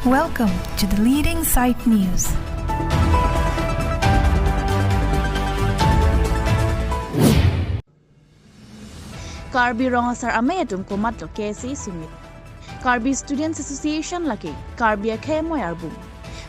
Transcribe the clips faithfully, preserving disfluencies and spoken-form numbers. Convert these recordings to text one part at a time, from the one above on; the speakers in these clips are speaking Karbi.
Welcome to the leading site news. Karbi Rong Asar Amei atum komatlo K S A summit. Karbi Students Association lake Karbi akhei amoi arbung.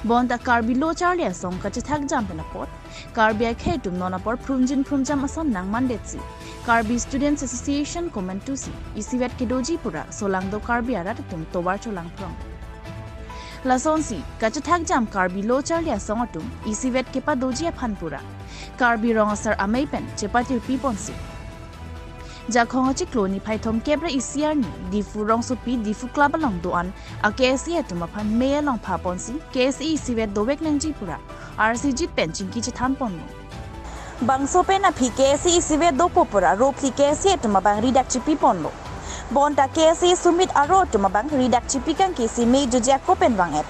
Bonta Karbi Lo Charli Asong kachethak jam pen apot Karbi akhei atum non apor phrumjin phrumjam ason nangmandetsi Karbi Students Association komantusi isivet kedoji pura solangdo Karbi arat atum tovar cholangphrong. Lasonsi kachethak jam Karbi Lo Charli Asong atum isivet kepadoji aphan pura Karbi Rong Asar Amei pen chepatirpi ponsi Jakhong achiklo niphai thomkep ra isi arni Diphu rongsopi Diphu Club along do-an a K S A atum aphan mei along pha ponsi K S A isivet dovek nangji pura arsijit pen chingki chethan ponlo. Bangso pen aphi K S A isivet dopo pura ro phli K S A atum abang ridak chipi ponlo. Bonta K S A summit aro atum abang ridak chipi kangke si mei juji ako pen vang-et.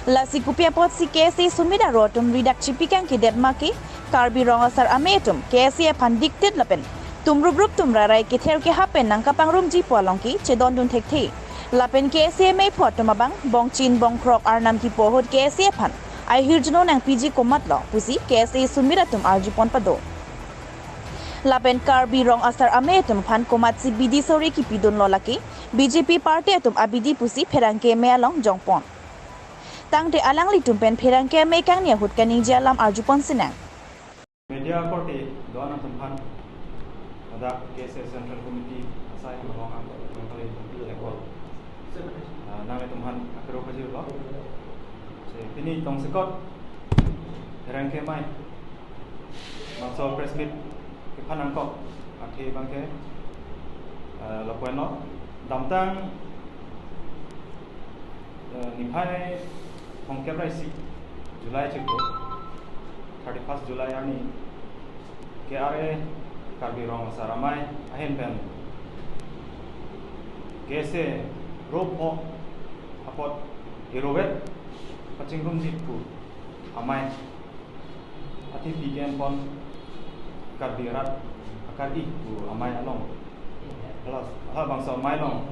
Lasi kopi apotsi K S A summit aro atum ridak chipi kangkedet ma ke Karbi Rong Asar Amei atum K S A aphan diktit lapen tumruprup tumrarai kether kehap pen nangkapangrumji pu along ke chedondun thekthe. Lapen K S A meiphu atum abang bongchin bongkrok arnam kipu ahut K S A aphan ahirjuno nangpiji komatlo pusi K S A summit atum arjupon pado. Lapen Karbi Rong Asar Amei atum aphan komatsi bidi sori kipidunlo lake B J P party atum abidi pusi pherangke mei along jongpon. Tangte alanglitum pen pherangke mei kangni ahut kaningje alam arjupon sinang. Media korte do-an atum aphan, ladak K S A Central Committee asai hamong ang ko kali tumpi lekol. Ah, nanglitum aphan akero pajirlo. Si pini tongsekot pherangke mei bangso press meet kephan nangkok athe abangke, eh, lapuan lo. Damtang, eh, niphai thomkep ra isi July chiklo, thirty-first July arni K R A Karbi Rong Asar Amei ahin pen K S A ro pho apot irovet pachingrumji pu amei athe piken pon Karbi arat akar-i pu amei along. Hala, hala bangso amei along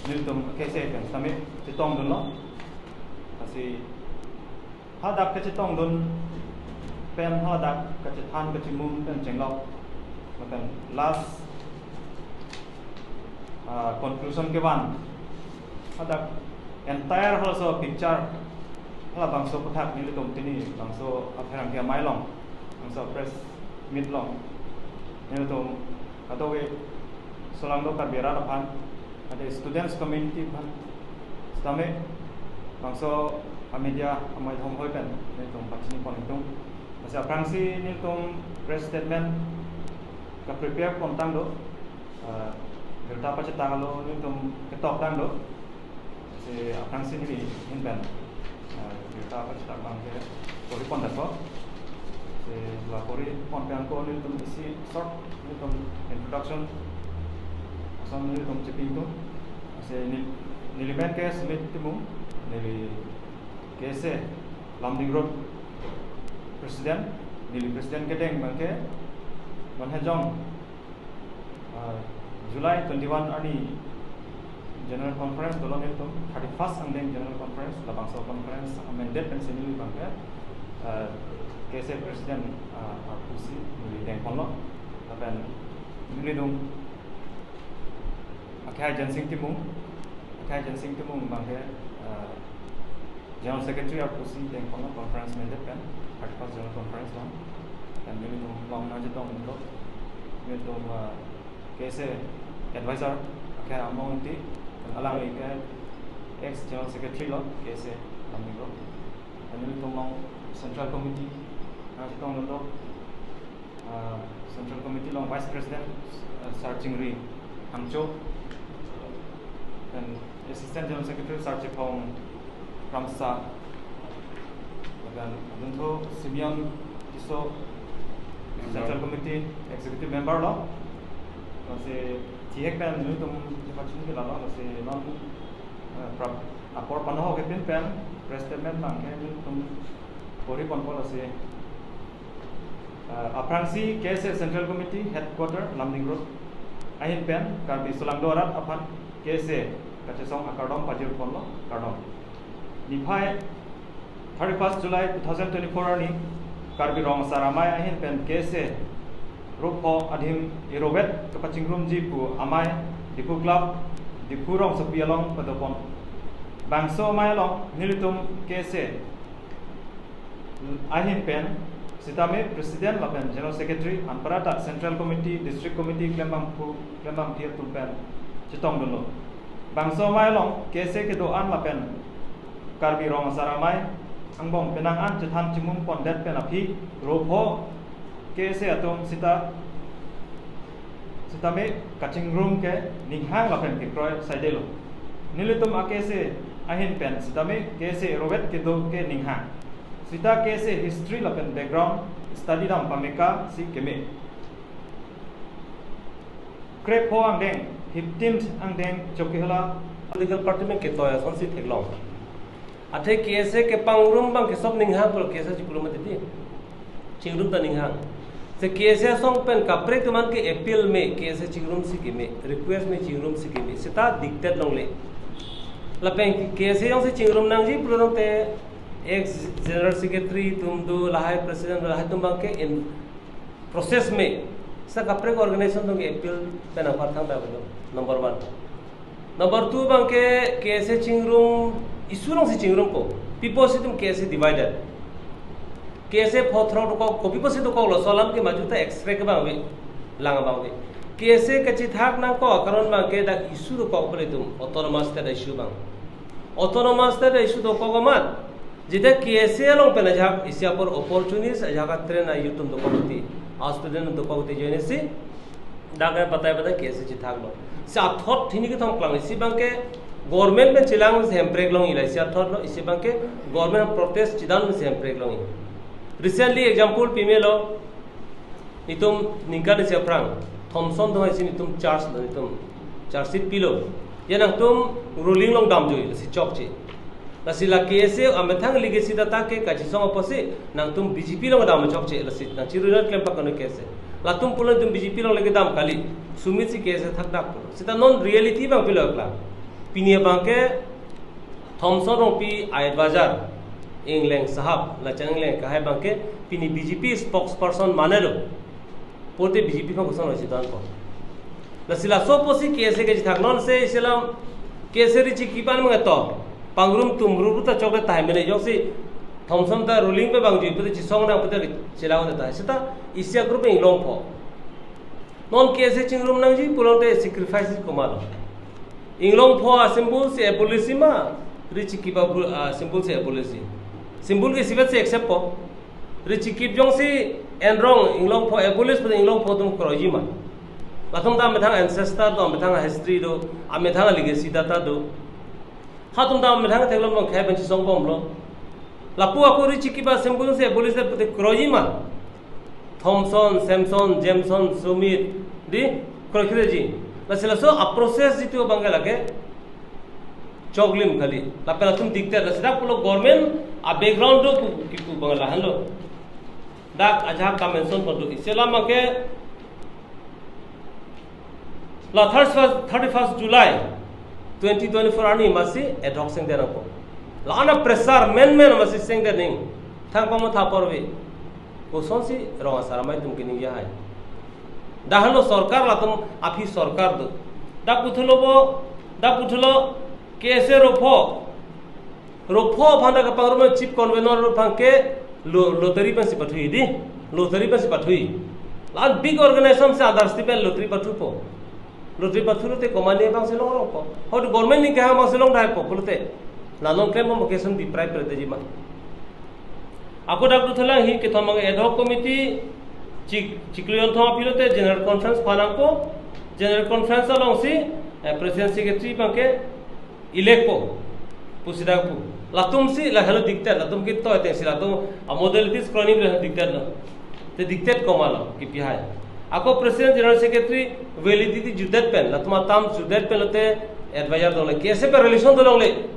nelitum K S A pen summit chetongdunlo. Lasi hadak kachetongdun pen hadak kachethan kachimum pen chenglok. Lapen last, ah, conclusion kevan hadak entire halaso picture, hala bangso aputhak nelitum pini bangso apherangke amei along, bangso press meet along nelitum katoke solangdo Karbi arat aphan, ante students community aphan, sitame bangso a media amei thom hoi pen nelitum pachini pon ingtung. Lasi aphrangsi nelitum press statement kaprepare pontang do, eh, birta pachethak lo nelitum ketoktang do. Si aphrangsi neli ahin pen, eh, birta pachethak abangke pori pon dakpo. Si la pori pon pen ako nelitum isi short nelitum introduction ason nelitum chipi ingtung. Si nel-, neli men ke Sumit Timung, neli K S A Lumding Road President, neli President kedeng abangke Banhejong, ah, July twenty-one arni General Conference dolo nelitum, thirty-first angdeng General Conference, labangso conference amended pensi neli abangke, ah, K S A President, ah, arpusi neli dengponlo. Lapen nelitum akhai Jensing Timung, akhai Jensing Timung abangke, ah, General Secretary arpusi dengponlo conference amended pen, thirty-first General Conference along. Pen nelitum along nangchetonglo, nelitum, ah, K S A advisor akhai Among Ingti, pen alangli ke ex General Secretary lo K S A Lumding Road. Pen nelitum along Central Committee nangchetonglo. Ah, Central Committee along Vice President, ah, Sir Chingri Hangcho, pen Assistant General Secretary Sir Chephong Kramsa, pen adunthu Simeon Tisso, Member. Central Committee Executive Member lo. Lasi thihek pen nelitum chepachini ke lalo, lasi non, eh, prap-, apor panohok kepin pen press statement abangke nelitum pori ponpo. Lasi Eh, aphrangsi K S A Central Committee Headquarter Lumding Road ahin pen Karbi solangdo arat aphan K S A kachesong akardom pajir ponlo, kardom. Niphai thirty-first July two thousand twenty-four arni Karbi Rong Asar Amei ahin pen K S A ropho adim erovet kapachingrumji pu amei Diphu Club, Diphu rongsopi along padopon. Bangso amei along nelitum K S A ahin pen sitame President lapen General Secretary anparta Central Committee, District Committee klembangphu, klembangpi atum pen chetongdunlo. Bangso amei along K S A kedo-an lapen Karbi Rong Asar Amei angbong penang an chethan chimum pondet pen aphi ropho K S A atum sita sitame kachingrum ke ninghang lapen kekroi saidelo. Nelitum a K S A ahin pen sitame K S A erovet kedo ke ninghang. Sita K S A history lapen background study dam pameka si keme. Krepho angdeng, fifteenth angdeng chokehela political party pen ketoi asonsi theklong. Athe K S A kepangrum abang ke sob ninghang pulo K S A chingrum mati di. Chingrum ta ninghang. Se K S A asong pen kaprek atum an ke appeal me, K S A chingrumsi keme, request me chingrumsi keme. Sita dictate longle. Lapen K S A jongsi chingrum nangji pulo tangte ex General Secretary atum do, lahai President do, lahai atum abang ke in process me. Sa kaprek organization atum ke appeal pen apar thang ta bedo. Number one. Number two abang ke K S A chingrum, issue alongsi chingrumpo. Pi apotsi itum K S A divided. K S A pho throk dokok, kopi apotsi dokoklo, laso alam ke maju ta express abang ave, lang abang ave. K S A kachethak nangkok akaron abang ke dak issue dokok pu ilitum, autonomous state issue abang. Autonomous state issue dokok amat. Jita K S A along pen ajahak isi apor opportunist, ajahak train a youth atum dokok ti, a student dokok ti join isi. Dak ke batai batai K S A chethaklo. Si athot hini kethom klang, isi abang ke government pen chelang si hemprek longji la, isi athotlo, isi abang ke government protest chedam si hemprek longji. Recently example pimelo, itum ningkan isi aphrang Thomson atum isi itum charge lo, itum charge sheet pilo. Ya nangtum ruling along damjoi, lasi chokche. Lasi la K S A amethang legacy data ke kachisong apotsi nangtum B J P along dam chokche, lasi nangchirui nang klem pakano K S A. Latum pulo itum B J P along lake dam kali. Sumit si K S A thakdak pulo. Sita non reality abang pilo klang. Pini abang ke Thomson Rongpi a-advisor Engleng sahab, lachang Engleng kahai abang ke pini B J P spokesperson manelo. Pulote B J P aphan koson lo chedonpo. Lasi laso apotsi K S A kachethak, non se isi alam K S A ri chikip an mangeto. Pangrum tum ru ta chokle tahai mene jongsi Thomson ta ruling pen vangjui pute chisong nang pute chelang ta tahai. Sita isi a-group Inglongpho. Non K S A chingrum nangji pulote sacrifice komatlo. Inglongpho a-symbol si abolish ma, ri chikip a-symbol si abolish. Symbol ke isivet si accept po. Ri chikip jongsi enrong Inglongpho abolish pute Inglongpho atum kroiji ma. Latum ta amethang ancestor do, amethang history do, amethang legacy data do. Hatum ta amethang theklong long khai pen chisongbomlo. Lapu ako ri chikip a-symbol si abolish pute kroiji ma. Thomson, Samson, Jameson, Sumit, di kroikreji. Lasi laso a-process jitu abang ke lake choklim kali. Lapen latum dictate, lasi dak pulo government a-background do pu kipu abang lahenlo. Dak ajahak ka-mention pontu. Isi alam abang ke la thirty-first, thirty-first July twenty twenty-four arni masi ad hoc sengdet nangpo. La-an a-pressure menmen masi sengdet ning. Thang pamo tha porve. Kosonsi Rong Asar Amei atum keningje hai. Dak henlo sorkar, latum aphi sorkar do. Dak puthulo bo, dak puthulo K S A ropho. Ropho aphan dak kapangrum chief convener aphan ke lo-, lottery pensi pathui di. Lottery pensi pathui. La-an big organization si adar si pen lottery pathupo. Lottery pathulote komane abang si longrokpo. Hodu government ni kehang abang si longdaipo pulote. La non klem mo occasion bi prai prai jima. Ako dak duthulang hi kethom abang ad hoc committee chik, chiklo jonthom aphi lote general conference panangpo. General conference alongsi, eh, president secretary abang ke electpo. Pusi dak pu. Latum si la helo dictate, latum ketoi ateng si latum a-modalities kroini pen dictate lo. Te dictate komatlo, kipi hai. Ako president general secretary validity jutdet pen, latum a-term jutdet pen lote advisor dolongle. K S A pen relation dolongle.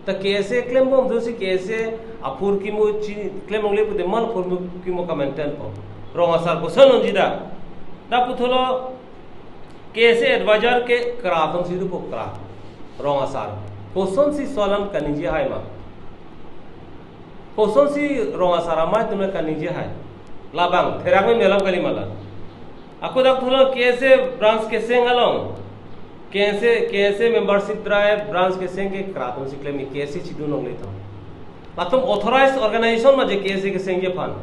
Ta K S A klembom atum si K S A aphurkimo chi klem longle pute man aphurkimo ka-maintainpo. Rong Asar koson unji dak. Dak puthulo K S A advisor ke kra atum si dopo kra. Rong Asar. Kosonsi laso alam kaningje hai ma. Kosonsi rong asar amei atum kaningje hai. Labang, therak me melam kali ma la. Ako dak thulo K S A branch keseng along. K S A, K S A membership drive branch keseng ke kra atumsi klem, K S A chidun longle tho. Latum authorized organization ma je K S A kesengji aphan.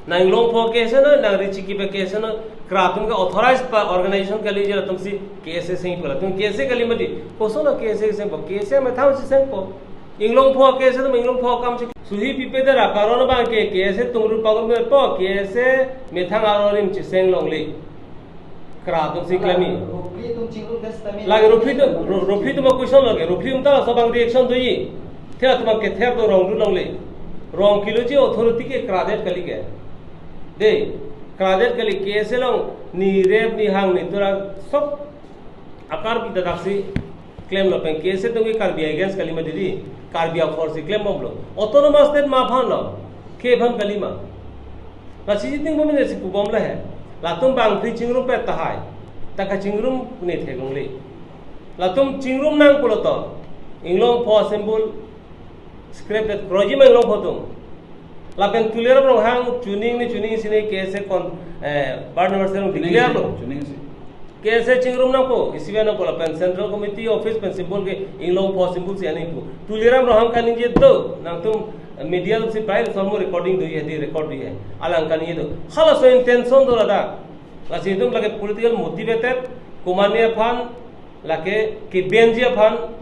Nang Inglongpho K S A no, nang Richikipe K S A no, kra atum ke authorized pa organization kali je latumsi K S A sengpo, latum K S A kali mati. Kosonlo K S A sengpo, K S A methang si sengpo. Inglongpho K S A no, Inglongpho akam si. Suhi pipe dera, karon abang ke K S A tungru pangrum po, K S A methang arorim cheseng longle. Kra atumsi klem. Ruphli atum chingrum tes tami. Lagi ruphli atum, ru-, ruphli atum question lagi. Ruphli atum ta laso abang reaction doji. Thia atum kether do rong du longle. Rong kilo ji authority ke kradet kali ke. De, kradet kali K S A along ni rep ni hang ni tura sok akar pi dadak si klemlo pen K S A atum ke Karbi against kali ma didi, Karbi akhor si klembomlo. Autonomous state ma aphanlo, ke aphan kali ma. Lasi chiting bom ne si pubom le he. Latum bangphli chingrumpet tahai. Ta kachingrum ne theklongle. Latum chingrum nang pulo to. Inglongpho symbol scrap det kroji ma Inglongpho atum. Lapen Tuliram Ronghang chuning ni chuning sini K S A kon, eh, board member si declare lo. Chuning si. K S A chingrum nangpo, isi pen nangpo lapen Central Committee office pen symbol ke Inglongpho symbol si ani pu. Tuliram Ronghang kaningje do, nangtum media si prai solmo recording doji, hedi record doji. Alang kaningje do. Halaso intention do ladak. Lasi itum lake political motivated, komatne aphan, lake kebenji aphan,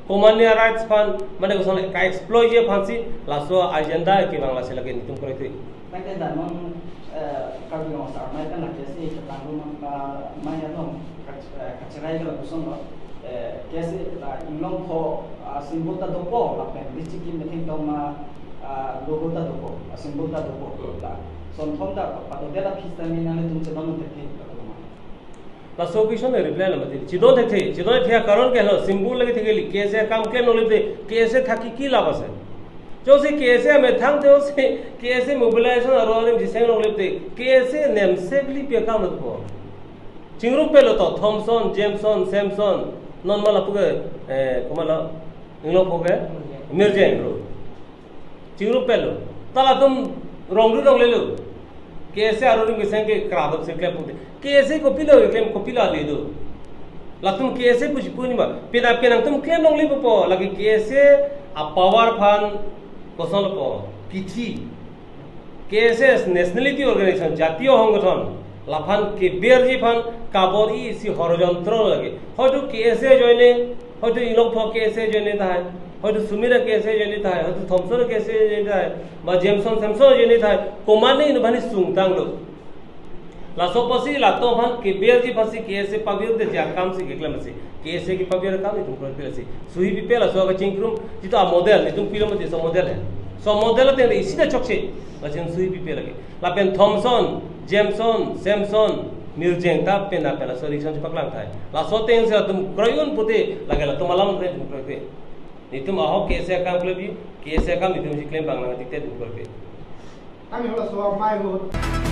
komatne rights aphan, mane koson ka-exploit ji aphansi laso agenda kevang lasi lake netum kroikre. Nang ke dan non, eh, Karbi Anglong asar amei kan lake si ketang rumah, ah, amei along kac-, eh, kacherai ke lapuson lo. Eh, K S A la Inglongpho, ah, symbol ta dopo, lapen Richiki methang tong ma, ah, logo ta dopo, ah, symbol ta dopo. La, sonthom ta pa-, padodet aphi sitame nanglitum chedon thekthe, la, Laso question reply la mati. Chidon thekthe, chidon thekthe karon ke lo, symbol lagi thekthe, K S A akam klem longle te, K S A thaki ki labh ase? Jongsi K S A methang te, jongsi K S A mobilization arorim cheseng longle te, K S A nemsek lipi akam lo po. Chingrumpetlo to, Thomson, Jameson, Samson, non ma lapu ke, eh, komatlo, Inglongpho ke, Mirjeng lo. Chingrumpetlo. Ta latum rong du longlelo. K S A arorim keseng ke kra atumsi klem pute. K S A kopilo keklem, kopilo ale do. Latum K S A puji pu ni ma. Pina pina atum klem longle po, lagi K S A apower aphan kosonlo po. Kithi. K S A nationality organization, jatiyo songgothon. Laphan keberji aphan kabor-i isi horojontro lage. Hoito K S A ajoine, hoito Inglongpho K S A ajoine tahai, hoito Sumira K S A ajoine tahai, hoito Thomson K S A ajoine tahai, ba Jameson Samson ajoine tahai, komatne inut aphan sungtanglo. Laso apotsi latum aphan keberji aphansi K S A pabirde ja akamsi keklem si. K S A kepabir akam itum kroikre si. Suhi pipe laso kachingrum, jitu amodel, itum pilo mati so model he. So model ateng isi ta chokche. Lasi suhi pipe lagi. Lapen Thomson, Jameson, Samson, Mirjeng ta pen ta pen laso election chepaklang tahai. Laso atengsi latum kroidun pute, lagi latum alam kroidun kroikre. Netum ahok K S A akam klem bi, K S A akam netum si klem bang nang tikte dun kroikre. Kami hula so mai ho.